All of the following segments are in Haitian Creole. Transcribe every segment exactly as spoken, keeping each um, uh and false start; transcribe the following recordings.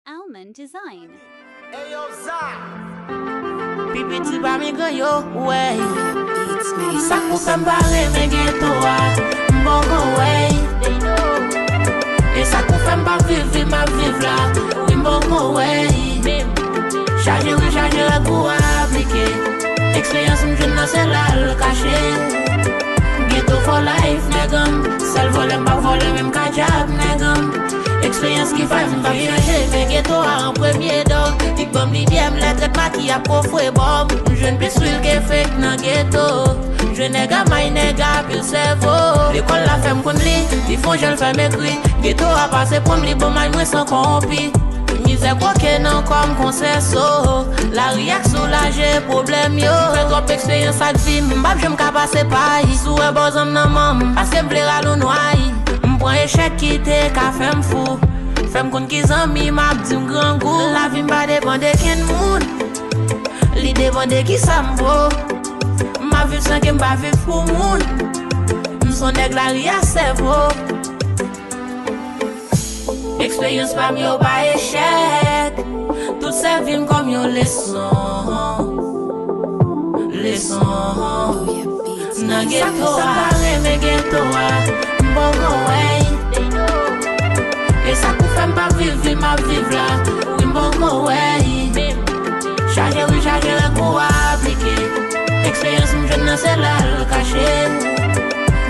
Almond Design. Pi piti pami gran yo, wey. Sa k pou fè m pa renmen geto a, m poko wey. E sa k pou fè m pa viv vi m ap viv la, wi m poko wey. Chaje wi chaje règ ou a aplike. Eksperyans m jwenn nan se la l kache. Geto for life nèg an m. Sèl vòlè m pa vòlè menm ka djab nèg an m. Eksperyans ki fè m pa chanje men geto a an premye dò. Li k ban m libyè m lè trèt maki ap kofre bò m. M jwenn plis lwil ke fake nan geto. Jwenn nèg a may nèg a pil sèvo. Lekòl la fè m konn li. Li fè yon jan l fè m ekri. Geto a pase pran m li ban may mwen san kòwonpi. Mizè kwoke nan kò m kon sèso. Lari a k soulaje pwoblèm yo. M fè twòp eksperyans ak vi m. M p ap janm ka pase pay. Si w wè bò zanm nan manm m. Paske m vle rale w nwayi. M pran echèk ki te ka fè m fou. Fè m konn ki zanmi m ap di m grangou. Lavi m pa depann de kenn moun. Li depann de kisa m vo. M ap viv san ke m pa viv pou moun. M s on nèg lari a sèvo. Eksperyans pa m yo pa echèk. Tout sèvi m kòm yon leson. Leson. Nan geto a. Sa k fè m pa renmen geto a. M poko wey. E sa k pou fè m pa viv vi m ap viv la. Wi m poko wey. Chaje wi chaje règ ou a aplike. Eksperyans m jwenn nan se la l kache.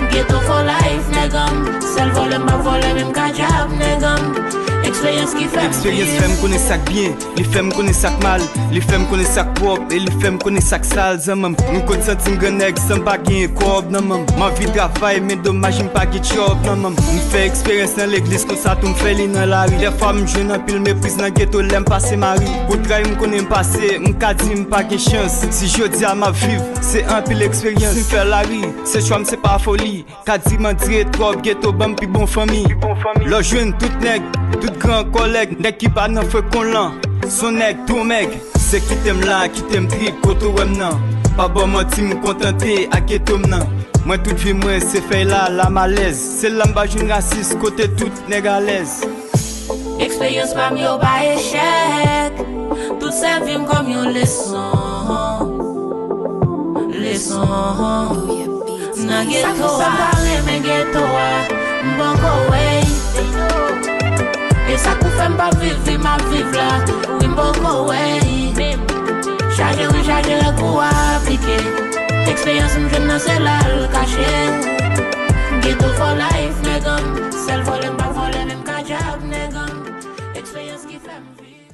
Geto for life nèg an m. Sèl vòlè m pa vòlè menm ka djab nèg an m. Eksperyans ki fè m. Eksperyans fè m konnen sa k byen. Li fè m konnen sa k mal. Li fè m konnen sa k pwòp. E li fè m konnen sa k sal zanmanm. M konn santi m gran nèg san m pa genyen kòb nan manm. M anvi travay men domaj m pa gen djòb nan manm. M fè eksperyans nan legliz konsa tou m fè li nan lari. Dèfwa m jwenn anpil mepriz nan geto lè m pase mari. Pou tray m konnen m pase, m ka di m pa gen chans. Si jodi a m ap viv, se anpil eksperyans. Si m fè lari, se chwa m se pa foli. Ka di m andire twòp geto ban m pi bon fanmi. Lè w jwenn tout nèg, tout gran kòlèg, nèg ki pa nan frekon lan. S on nèg tou mèg. Se kite m la, kite m trip, kote w wè m nan. Pa ba w manti m kontante ak geto m nan. Mwen tout vi mwen se fèy la, la m alèz. Se la m pa jwenn rasis, kote tout nèg alèz. Eksperyans pa m yo pa echèk. Tout sèvi m kòm yon leson. Leson. Nan geto a. Sa k fè m pa renmen geto a. M poko wey. E sa k pou fè m pa viv vi m ap viv la. Wi m poko wey. Chaje wi chaje règ ou a aplike. Eksperyans m jwenn nan se la l kache. Geto for life nèg an m. Sèl vòlè m pa vòlè menm ka djab nèg an m. Eksperyans ki fè m viv.